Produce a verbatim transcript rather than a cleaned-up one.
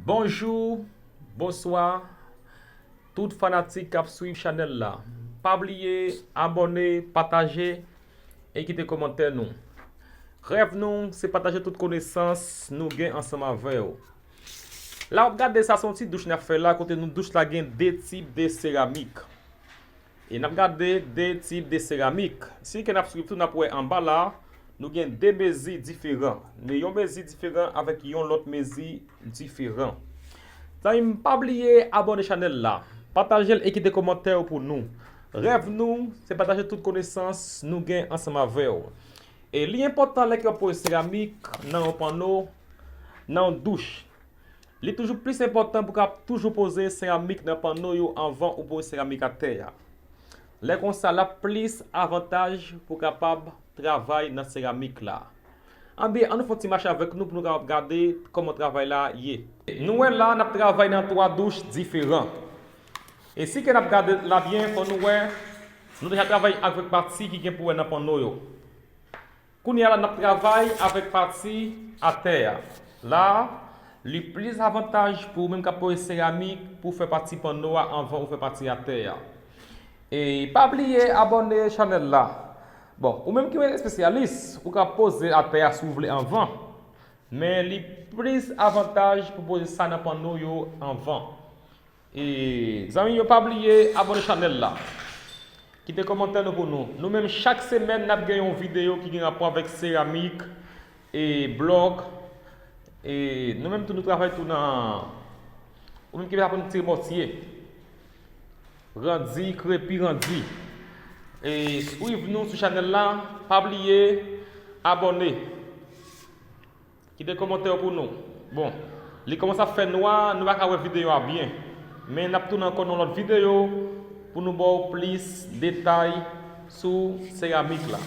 Bonjou, bonswa, tout fanatik k ap swiv chanèl la. Pa bliye abòne, pataje e kite kòmantè nou. Rèv nou se pataje tout konesans nou gen ansanm avè w. La w ap gade sa, se yon ti douch n ap fè la, kote nou douch la gen de tip de seramik. E n ap gade de tip de seramik. Si ke n ap swiv tou, n ap wè anba la, nou gen de mezi diferan. Men yon mezi diferan avèk yon lòt mezi diferan. Zanmi m, pa bliye abòne chanèl la. Pataje l e kite kòmantè w pou nou. Rèv nou se pataje tout konesans nou gen ansanm avè w. E li enpòtan lè ke w ap poze seramik nan yon panno, nan yon douch. Li toujou plis enpòtan pou w ka toujou poze seramik nan panno yo anvan ou poze seramik atè a. Lè konsa, l ap plis avantaj pou w kapab travay nan seramik la. Anben, ann nou fè yon ti mache avèk nou pou nou kapab gade kòman travay la ye. Nou wè la, n ap travay nan twa douch diferan. E si ke n ap gade la byen, fò nou wè, nou deja travay avèk pati ki gen pou wè nan panno yo. Kounye a la, n ap travay avèk pati atè a. La, li plis avantaj pou ou menm k ap poze seramik pou w fè pati panno a anvan ou fè pati atè a. E pa bliye abòne chanèl la. Bon, ou menm ki yon espesyalis, ou ka poze atè a si w vle anvan. Men li plis avantaj pou poze sa nan panno yo anvan. E zanmi yo, pa bliye abòne chanèl la. Kite kòmantè nou pou nou. Nou menm, chak semèn, n ap gen yon videyo ki gen rapò avèk seramik e blòk. E nou menm tou, nou travay tou nan, ou menm ki vle aprann tire mòtye, randi, krepi, randi. E swiv nou sou chanèl la. Pa bliye abòne. Kite kòmantè yo pou nou. Bon, li kòmanse ap fè nwa, nou pa ka wè videyo a byen. Men n ap tounen ankò nan lòt videyo pou nou ba w plis detay sou seramik la.